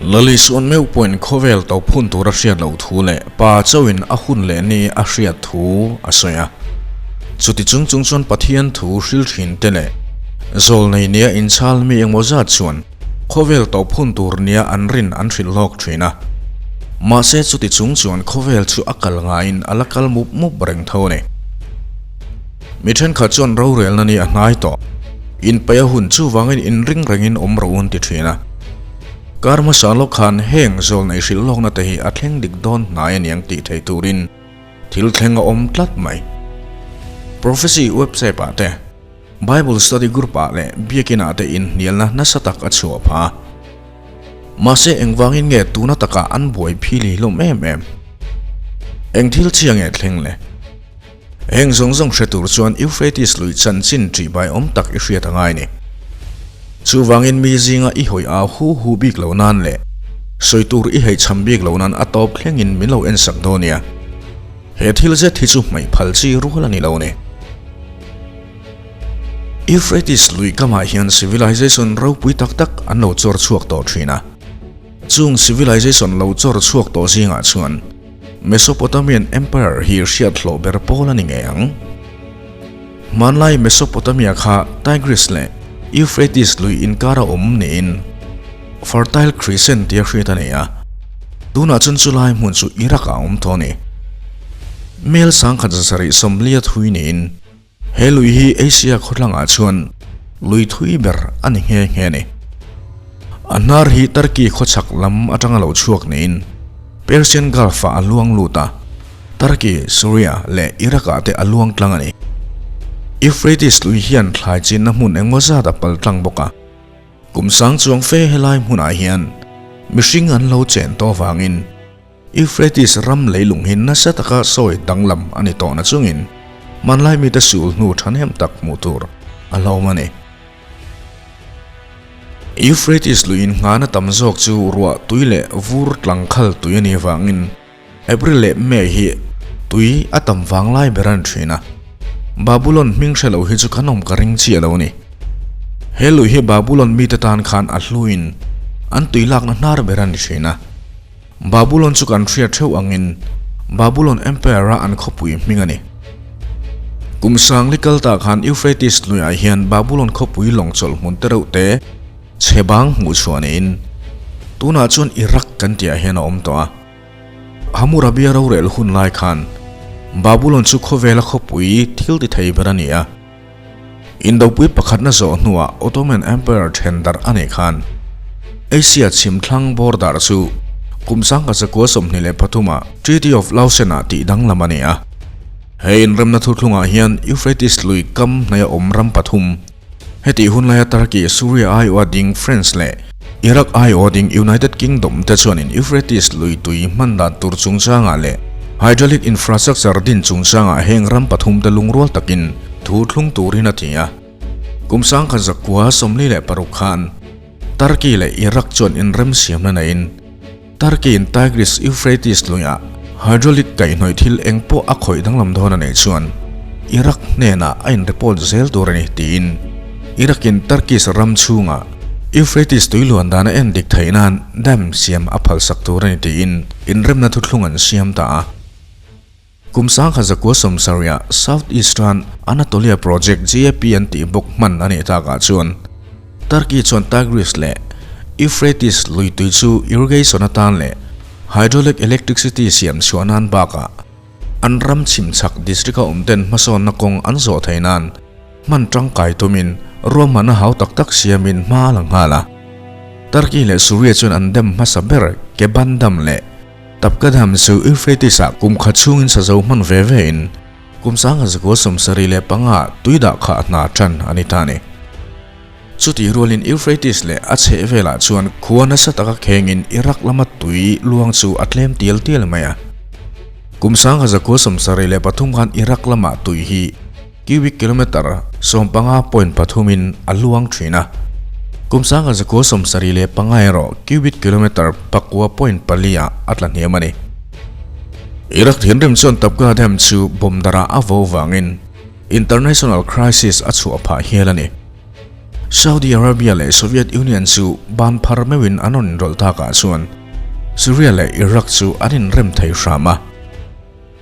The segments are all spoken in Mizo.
Lali suan meuh pawhin khawvel to phun tur a hriat loh thu leh pa chauhin a hun leh ni a hriat thu a sawi a. Chuti chung chung chuan Pathian thu hril thin te leh zawl nei nia inchhal mi engmaw zat chuan khawvel to phun tur nia an rin an hrilh hlawk thin a. Mahse chuti chung chuan khawvel chu a kal ngaiin a la kal mup mup reng tho a ni. Mi thenkhat chuan rorelna ni a hnai tawh. Inpeih a hun chuvangin inring rengin awm rawh un ti thin a. Kar hmasa lawk khan heng zawlnei hrilh lawkna te hi a thleng dik dawn hnai a niang tih thei turin thil thleng a awm tlat mai. Prophecy website ah te, Bible study group ah leh biakin ah te inhnialna nasa tak a chhuah pha. Mahse engvangin nge tuna takah an buai phili hlawm em em? Eng thil chhia nge thleng le? Heng zawng zawng hre tur chuan Euphrates lui chanchin ṭihbai awm tak i hriat a ngai ni. Chuvangin mi zinga i hawi au hu hu bik lo nan leh sawi tur i heichham bik lo nan a tawp thlengin min lo ensak dawn nia. He thil zet hi chu hmaih phal chi rual a ni lo ni. Euphrates lui kamah hian civilization ropui tak tak an lo chawr chhuak tawh thin a. Chung civilization lo chawr chhuak tawh zingah chuan Mesopotamian Empire hi hriat hlawh ber pawl a ni ngei ang. Hmanlai Mesopotamia kha Tigris leh Euphrates lui inkara awm niin Fertile Crescent tia hriat a ni a, tunah chuan chulai hmun chu Iraq ah a awm tawh a ni. Mel 1740 thui niin He lui hi Asia khawtlangah chuan lui thui ber a ni nghe nghe a ni. A hnar hi Turkey khawchhak lam atanga lo chhuak niin Persian Gulf-ah a luang lut a, Turkey, Syria leh Iraq-ah te a luang tlang a ni. Euphrates lui hian thlai chinna hmun engmaw zat a pal tlang bawk a. Kum sang chuang fe helai hmunah hian mihring an lo chen tawh avangin Euphrates ram leilung hi nasa taka sawi danglam a ni tawh na chungin hmanlai mite sul hnu thahnem tak hmuh tur a hlawm a ni. Euphrates luiin nghahna tam zawk chu ruah tui leh vur tlangkhal tui a nih vangin April leh May hi tui a tam vang lai ber a ni thin a. Babulon hming hre lo hi chu kan awm ka ring chiah lo a ni. He lui hi Babulon mite tan khan a hluin an tui lakna hnar ber a ni thin a. Babulon chu kan hriat theuh angin Babulon Empire-a an khawpui hming a ni. Kum sangli kal tah khan Euphrates hnuaiah hian Babulon khawpui lawng chawlh hmun te reuh te chhe bang hmuh chhuah niin tunah chuan Iraq kan tihah hian a awm tawh a. Hammurabi-a rorel hun lai khan Babulon chu khawvela khawpui thil ti thei ber a ni a. Indopui pakhatna zawh hnuah Ottoman Empire then darh a nih khan Asia chhimthlang border chu kum 1923 ah Treaty of Lausanne ah tih danglam a ni a. He inremna thuthlungah hian Euphrates lui kam hnaia awm ram pathum, hetih hun laia Turkey, Syria aiawha ding France leh Iraq aiawha ding United Kingdom te chuanin Euphrates lui tui hman dan tur chungchangah leh hydraulic infrastructure din chungchangah heng ram pathum te lungrual takin thu thlung turin a ti a. Kum 1946 khan Turkey leh Iraq chuan inremsiamna neiin Turkey-in Tigris-Euphrates luiah hydraulic kaihhnawih thil eng pawh a khawih danglam dawn a neih chuan Iraq hnenah a inreport zel tur a ni tiin Iraq-in Turkish ram chhungah Euphrates tui luan dan a en dik theih nan dam siam a phalsak tur a ni tiin inremna thuthlung an siam ta a. Kum 1970-ah South Eastern Anatolia Project GAP an tih bawk hman a nih takah chuan Turkey chuan Tigris leh Euphrates lui tui chu irrigation atan leh hydraulic electricity siam chhuah nan bakah an ram chhim chhak district-a awmten hmasawnna kawng an zawh theih nan hman tangkai tumin ruahmanna hau tak tak siamin hma a la nghal a. Turkey leh Syria chuan an dem hmasa ber Keban Dam leh Tabqa Dam chu Euphrates-ah kum khat chhungin sazo hman ve vein kum 1975 tui dah khah hna tan a ni ta a ni. Chutih rualin Euphrates leh a chheh velah chuan khua nasa taka khengin Iraq lama tui luang chu a tlem tial tial mai a. Kum 1973 khan Iraq lamah tui hi cubic kilometre 15.3 in a luang thin a. Kum 1975 erawh cubic kilometre 9.4 ah a tla hniam a ni. Iraq thinrim chuan Tabqa Dam chu bomb darah a vo vangin International crisis a chhuah phah hial a ni. Saudi Arabia leh Soviet Union chu ban phar meuhin an rawn inrawlh takah chuan Syria leh Iraq chu an inrem thei hram a.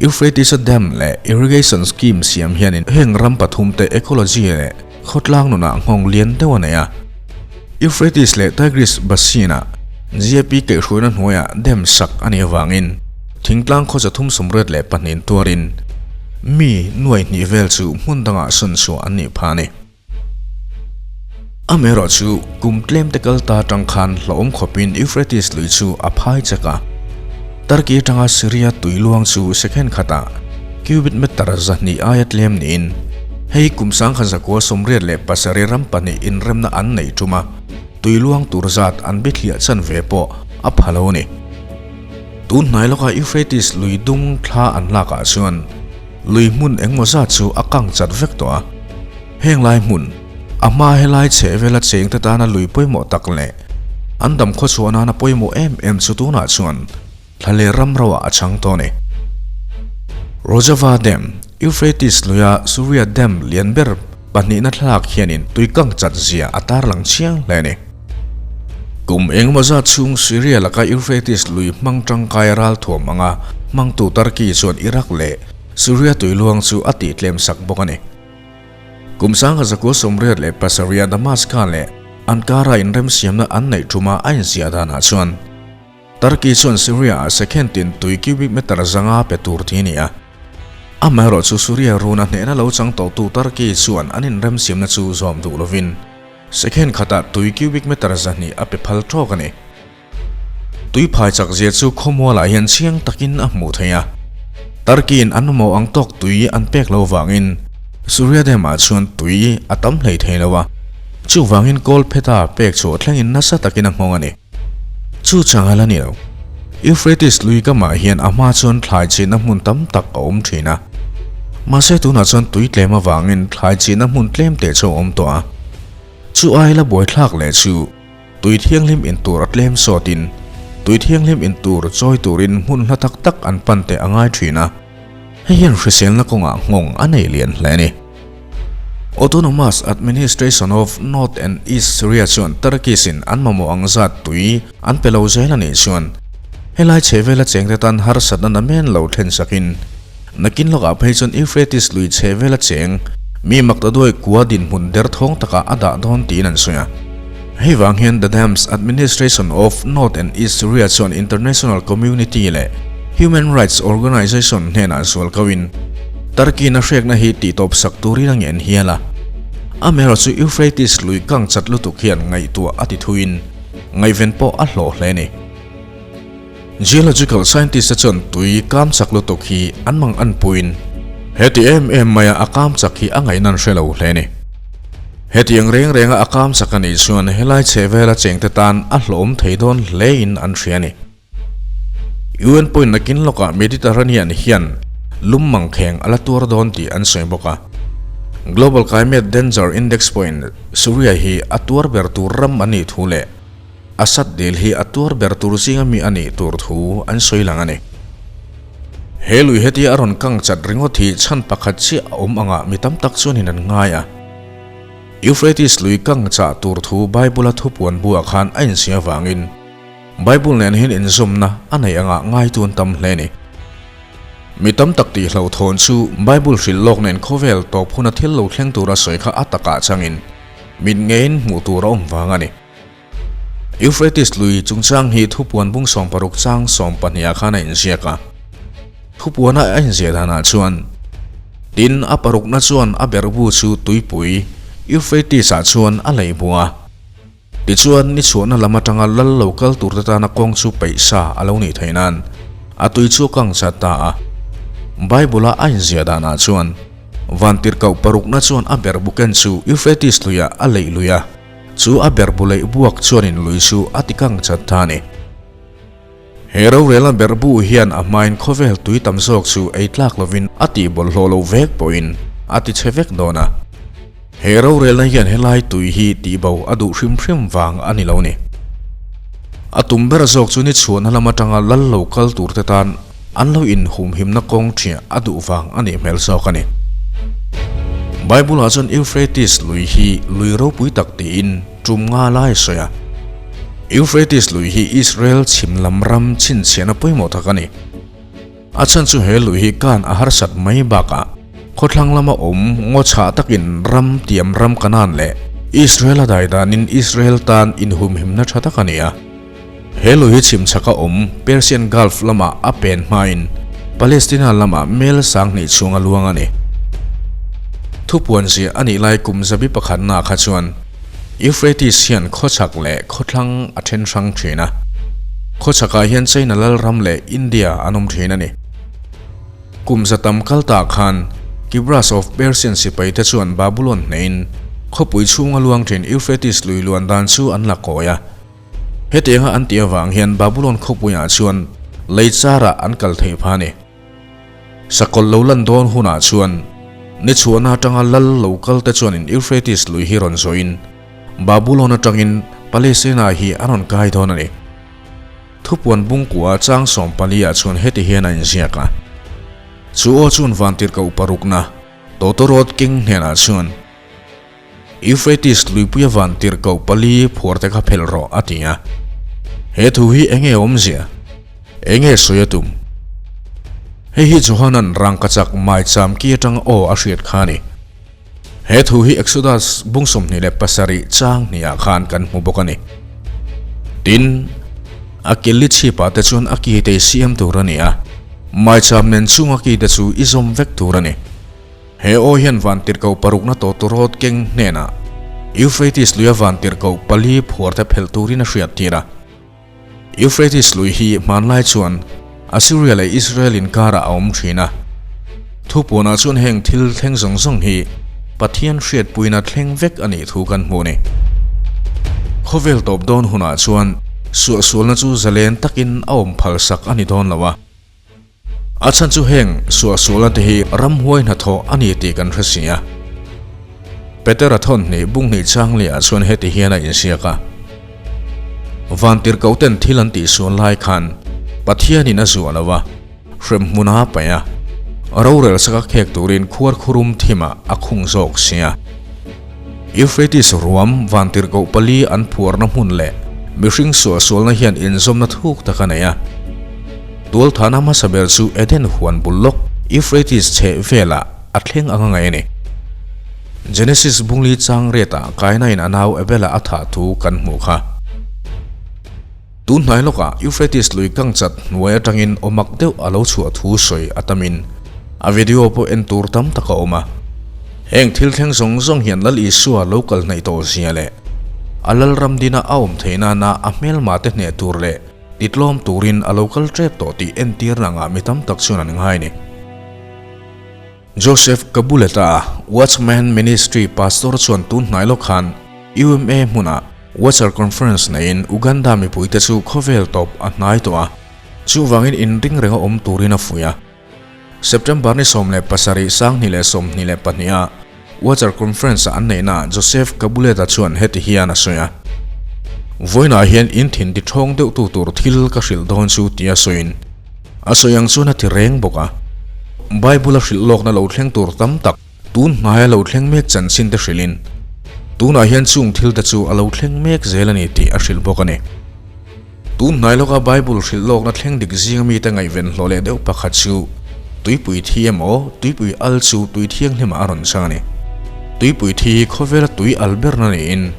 Euphrates-a dam leh irrigation scheme siam hianin heng ram pathumte ecology leh khawtlang nunah nghawng lian deuh a nei a. Euphrates leh Tigris basin-ah GAP kaihhruaina hnuaiah dam sak a nih avangin thingtlang khaw 382 tuarin mi nuai hnih vel chu hmun dangah sawn chhuah an nih phah a ni. Amaherawh chu kum tlem te kal ta atang khan hlauhawm khawpin Euphrates lui chu a phai chak a. Turkey atanga Syria tui luang chu second khatah cubic meter 200 aia tlem niin hei kum 1987 ram pahnih inremna an neih tum a, tui luang tur zat an bithliah chan ve pawh a pha lo a ni. Tun hnai lawka Euphrates lui dung thla an lakah chuan lui hmun engmaw zat chu a kang chat vek tawh a. Heng lai hmun, a hma helai chheh vela chengte tana lui pawimawh tak leh an dam khawchhuah nana pawimawh em em chu tunah chuan thla leh ram roah a chang tawh a ni. Rojava Dam, Euphrates luia Suria Dam lian ber pahnihna thlalak hianin tui kang chat zia a tarlang chiang hle a ni. Kum engemaw zat chhung Syria laka Euphrates lui hmang tangkai ral thuam anga hmangtu Turkey chuan Iraq leh Syria tui luang chu a tihtlem sak bawk a ni. Kum 1987 Damascus leh Ankara inremsiamna an neih thuma a inziah danah chuan Turkey chuan Syria-ah second tin tui cubic meter 500 pe tur ti a ni a. Amaherawhchu Syria runa hnehna lo chang tawhtu Turkey chuan an inremsiamna chu zawm duh lovin Second khatah tui cubic meter 200 a pe phal tawk a ni. Tui phai chak zia chu khawmualah hian chiang takin a hmuh theih a. Turkey-in an mamawh ang tawk tui an pek lo vangin Syria Dam-ah chuan tui a tam hlei thei lo a, chuvangin kawl pheta pek chhuah thlengin nasa takin a nghawng a ni. Chu chang a la ni lo. Euphrates lui kamah hian a hma chuan thlai chinna hmun tam tak a awm thin a. Mahse tunah chuan tui tlem avangin thlai chinna hmun tlem teh chu a awm tawh a. Chu ai la buaithlak leh chu tui thianghlim in tur a tlem sawtin tui thianghlim in tur chawi turin hmun hla tak tak an pan teh a ngai thin a. Hei hian hriselna kawngah nghawng a nei lian hle a ni. Autonomous Administration of North and East Syria chuan Turkish-in an mamawh ang zat tui an pe lo zel a nih chuan helai chhehvela chengte tan harsatna namen lo thlen sakin nakin lawkah phei chuan Euphrates lui chhehvela cheng mi maktaduai kua dinhmun derthawng takah a dah dawn tiin an sawi a. Hei vang hian The Dams Administration of North and East Syria chuan international community leh human rights organization hnenah zual koin Turkey-na hrekna hi tihtawp sak turin a ngen hial a. Amaherawh chu Euphrates lui kang chat lutuk hian ngaihtuah a ti thuin ngaihven pawh a hlawh hle a ni. Geological scientist-te chuan tui kam chak lutuk hi an mang an puin heti em em maia a kam chak hi a ngaihna an hre lo hle a ni. Hetiang reng renga a kam chak a nih chuan helai chhehvela chengte tan a hlawhawm thei dawn hlein an hria a ni. UN pawhin nakin lawkah Mediterranean hian lum mangkheng a la tuar dawn tih an sawi bawk a. Global Climate Danger Index pawhin Syria hi a tuar ber tur ram a nih thu leh Assad dil hi a tuar ber tur zinga mi a nih tur thu an sawi lang a ni. He lui hetia a rawn kang chat ringawt hi chhan pakhat chiah a awm angah mi tam tak chuanin an ngai a. Euphrates lui kang chah tur thu Bible-a thupuan buah khan a insiam avangin Bible nen hian inzawmna a neih angah ngaitu an tam hle a ni. Mi tam tak tih hlauhthawn chu Bible hrilh lawk nen khawvel tawp huna thil lo thleng tura sawi kha a takah changin mit ngeiin hmuh tur a awm vang a ni. Euphrates lui chungchang hi thupuan bung 60 chang 12 ah khan a inziak a. Thupuana a inziah danah chuan, Tin, a parukna chuan a berhbu chu tuipui Euphrates-ah chuan a lei bung a. Tichuan, ni chhuahna lam atanga lal lo kal turte tana kawng chu peih sa a lo nih theih nan a tui chu a kang chat ta a. Bible-a a inziah danah chuan, Vantirhkoh parukna chuan a ber buken chu Euphrates luiah a leih lui a, chu a ber bu leih buak chuanin lui chu a ti kang chat ta a ni. He rorelna ber bu hian a hmain khawvel tui tam zawk chu ei tlak lovin a tih bawlhhlawh lo vek pawhin a ti chhe vek dawn a. He rorelna hian helai tui hi tihbo a duh hrim hrim vang a ni lo ni. A tum ber zawk chu ni chhuahna lam atanga lal lo kal turte tan an lo inhumhimna kawng ṭhiah a duh vang a nih hmel zawk a ni. Bible-ah chuan Euphrates lui hi lui ropui tak tiin tum nga lai a sawi a. Euphrates lui hi Israel chhim lam ram chhinchhiahna pawimawh tak a ni. A chhan chu he lui hi kan a harsat mai bakah khawthlang lama awm ngaw chhah takin ram tiam ram Kanaan leh Israel a dai danin Israel tan inhumhimna tha tak a ni a. He lui hi chhim chhaka awm Persian Gulf lamah a pen hmain Palestina lamah mel 2000 chhung a luang a ni. Thupuan ziah a nih lai kum zabi pakhatnaah kha chuan Euphrates hian khawchhak leh khawthlang a then hrang thin a. Khawchhakah hian China lalram leh India an awm thin a ni. Kum za tam kal tah khan Kibras of Persian sipai te chuan Babulon hnehin khawpui chhunga luang thin Euphrates lui luan dan chu an la kawi a. Hetianga an tih avang hian Babulon khawpuiah chuan lei charah an kal theih pha a ni. Sakawlh lo lan dawn hunah chuan ni chhuahna atanga lal lo kal te chuanin Euphrates lui hi rawn zawhin Babulon atangin Palestina hi a rawn kai dawn a ni. Thupuan bungkua chang 14 ah chuan heti hian a inziak a, Chu aw chuan vantirhkoh parukna tawtawrawt keng hnenah chuan, Euphrates luipuia vantirhkoh pali phuar te kha phelh rawh a ti a. He thu hi eng nge awmzia? Eng nge sawi a tum? Hei hi Johanan rangkachak maicham ki atang aw a hriat kha a ni. He thu hi Exodus bung 27 chang hniah khan kan hmu bawk a ni. Tin, a killi chhipah te chuan a ki te i siam tur a ni a, maicham nen chung a ki te chu i zawm vek tur a ni. He aw hian vantirhkoh parukna tawtawrawt keng hnenah Euphrates luia vantirhkoh pali phuarte phelh turin a hriattir a. Euphrates lui hi hmanlai chuan Assyria leh Israel inkarah a awm thin a. Thupuanah chuan heng thil thleng zawng zawng hi Pathian hriatpuina thleng vek a nih thu kan hmu a ni. Khawvel tawp dawn hunah chuan suahsualna chu zalen takin a awm phalsak a ni dawn lo a. A chhan chu heng suahsualna te hi ramhuai hnathawh a ni tih kan hre si a. Petera thawn hnih bung hnih chang lehah chuan heti hian a insiak a, Vantirhkoh ten thil an tihsual lai khan Pathianin a zuah lo a, hrem hmun a paih a, rorel saka khek turin khuar khurum thimah a khung zawk si a. Euphrates ruam vantirhkoh pali an phuarna hmun leh mihring suahsualna hian inzawmna thuk tak a nei a. Tualthahna hmasa ber chu Eden huan bul lawk Euphrates chheh velah a thleng anga ngaih a ni. Genesis bungli chang riatah Kainain a nau Abel-a a thah thu kan hmuh kha. Tun hnai lawkah Euphrates lui kang chat hnuai atangin awmak deuh a lo chhuah thu sawi a tamin a video pawh en tur tam tak a awm a. Heng thil thleng zawng zawng hian Lal Isua lo kal hnaih tawh zia leh a Lalram dina a awm theih nana a hmelma te hneh tur leh titlawm turin a lo kal tep tawh tih entirna angah mi tam tak chuan an ngai a ni. Joseph Kabuleta, Watchman Ministry Pastor chuan tun hnai lawk khan UMA hmunah Watcher Conference neiin Uganda mipuite chu khawvel tawp a hnai tawh a, chuvangin inring renga awm turin a fuih a. September ni 17 2022 a Watcher Conference a an neihnaah Joseph Kabuleta chuan heti hian a sawi a, Vawiinah hian in thin ti ṭhawng deuhtu tur thil ka hrilh dawn chu tia sawiin, A sawi ang chuan a ti reng bawk a. Bible a hrilh lawkna lo thleng tur tam tak tun hnaia lo thleng mek chanchin te hrilhin tunah hian chung thil te chu a lo thleng mek zel a ni tih a hrilh bawk a ni. Tun hnai lawka Bible hrilh lawkna thleng dik zinga mite ngaihven hlawh leh deuh pakhat chu tuipui thi emaw tuipui al chu tui thianghlimah a rawn chang a ni. Tuipui thi hi khawvela tui al berna niin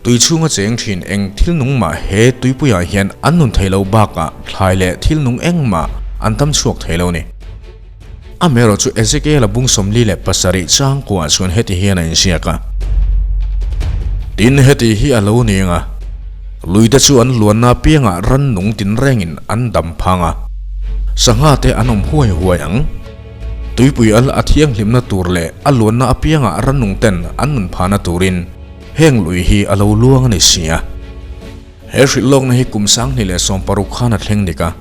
Tui chhunga cheng thin eng thil nung mah he tuipuiah hian an nun thei lo bakah thlai leh thil nung engmah an tam chhuak thei lo ni. Amaherawh chu Ezekiel-a bung 47 changkuah chuan heti hian a inziak a, Tin, heti hi a lo ni anga, luite chu an luanna apiangah rannung tinrengin an dam phang a, sangha te an awm huai huai ang. Tuipui al a thianghlimna tur leh a luanna apiangah rannung ten an nun phahna turin, Heng lui hi a lo luang a ni si a. He hrilh lawkna hi kum 2016 khan a thleng dik a.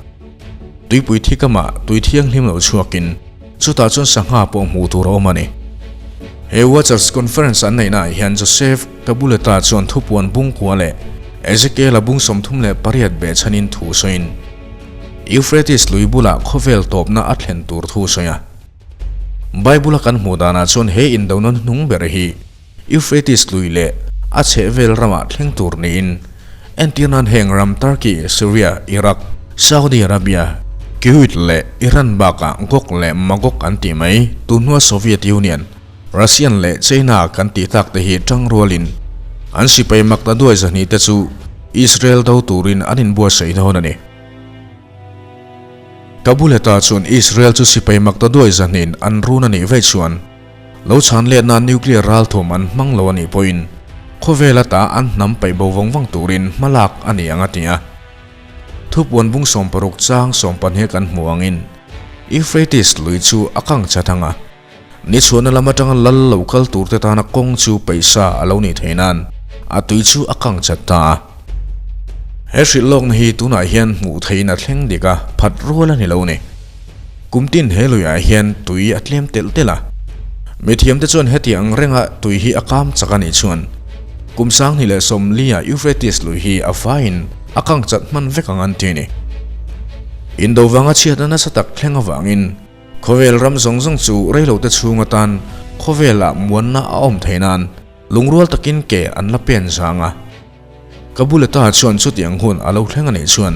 Tuipui thi kamah tui thianghlim lo chhuakin chutah chuan sangha pawh hmuh tur a awm a ni. He Watchers Conference an neihnaah hian Joseph Kabuleta chuan thupuan bungkua leh Ezekiel-a bung 38 behchhanin thu sawiin Euphrates lui bulah khawvel tawpna a thlen tur thu sawi a. Bible-a kan hmuh danah chuan he indona hnung ber hi Euphrates lui leh a chhehvel ramah thleng tur niin entir nan heng ram Turkey, Syria, Iraq, Saudi Arabia, Kuwait leh Iran bakah Gog leh Magog an tih mai tunhnua Soviet Union, Russian leh China kan tih tak te hi tang rualin an sipai makta duai zahnih te chu Israel do turin an inbuatsaih dawn a ni. Kabuleta chuan Israel chu sipai makta duai zahnin an run a nih vaih chuan Lo chhan letna nuclear ralthawm an hmang lo a nih pawhin khawvel ata an hnam paih bo vang vang turin hma lak a ni ang a ti a. Thupuan bung 60 chang 12 kan hmu angin Euphrates lui chu a kang chat ang a, ni chhuahna lam atanga lal lo kal turte tana kawng chu paihsa a lo nih theih nan a tui chu a kang chat ta a. He hrilh lawkna hi tunah hian hmuh theihin a thleng dik a, phat rual a ni lo ni. Kum tin he luiah hian tui a tlem telh telh a. Mithiamte chuan heti ang renga tui hi a kam chak a nih chuan kum 2040 ah Euphrates lui hi a vaiin a kang chat hman vek ang an ti a ni. Indo vanga chhiatna nasa tak thleng avangin khawvel ram zawng zawng chu reilote chhung atan khawvelah muanna a awm theih nan lungrual takin ke an la pen zang a. Ka buleta chuan chutiang hun a lo thleng a nih chuan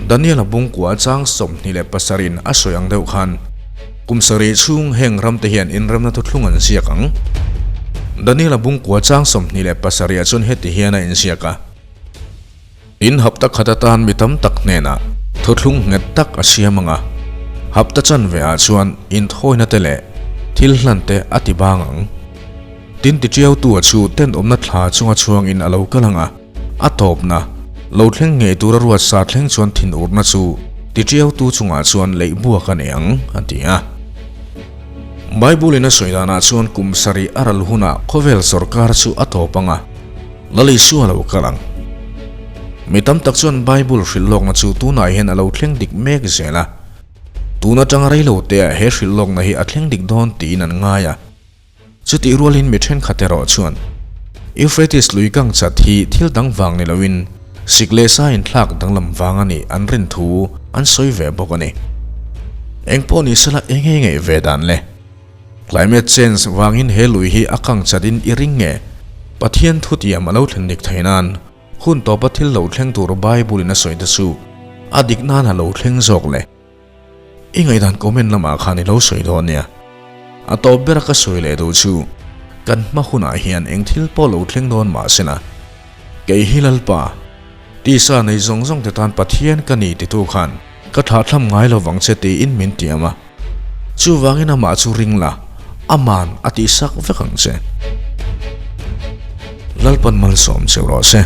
Daniel-a bungkua chang 27 in a sawi ang deuh khan kum sarih chhung heng ramte hian inremna thuthlung an ziak ang. Daniel-a bungkua chang 27 ah chuan heti hian a inziak a. In hapta khat atan mi tam tak hnenah thuthlung nghet tak a siam ang a, hapta chanve ah chuan inthawina te leh thil hlan te a ti bang ang. Tin tiṭiautu a chu tenawmna thla chunga chhuangin a lo kal ang a, a tawpna, lo thleng ngei tura ruat sa thleng chuan thinurna chu tiṭiautu chungah chuan leih buak a nei ang, a ti a. Bible-in a sawi danah chuan kum sarih a ral hunah khawvel sawrkar chu a tawp ang a, Lal Isua a lo kal ang. Mi tam tak chuan Bible hrilh lawkna chu tunah hian a lo thleng dik mek zel a, tun atanga reilo teah he hrilh lawkna hi a thleng dik dawn tiin an ngai a. Chutih rualin mi thenkhat erawh chuan Euphrates lui kang chat hi thil dang vang ni loin sik leh sa inthlak danglam vang a nih an rin thu an sawi ve bawk a ni. Eng pawh ni sela eng nge ngaih ve dan le? Climate change vangin he lui hi a kang chatin i ring nge? Pathian thutiam a lo thlen dik thei nan hun tawpa thil lo thleng tur Bible in a sawi te chu a dik nan a lo thleng zawk le? I ngaihdan comment lamah khan i lo sawi dawn nia. A tawp bera ka sawi leh duh chu kan hma hunah hian eng thil pawh lo thleng dawn mah sela, kei hi Lalpa, tisa nei zawng zawng te tan Pathian ka ni titu khan ka thlahthlam ngai lo vang che tiin min tiam a. Chuvangin amah chu ring la, aman a tihsak vek ang che. Lalpan malsawm cheu rawh se.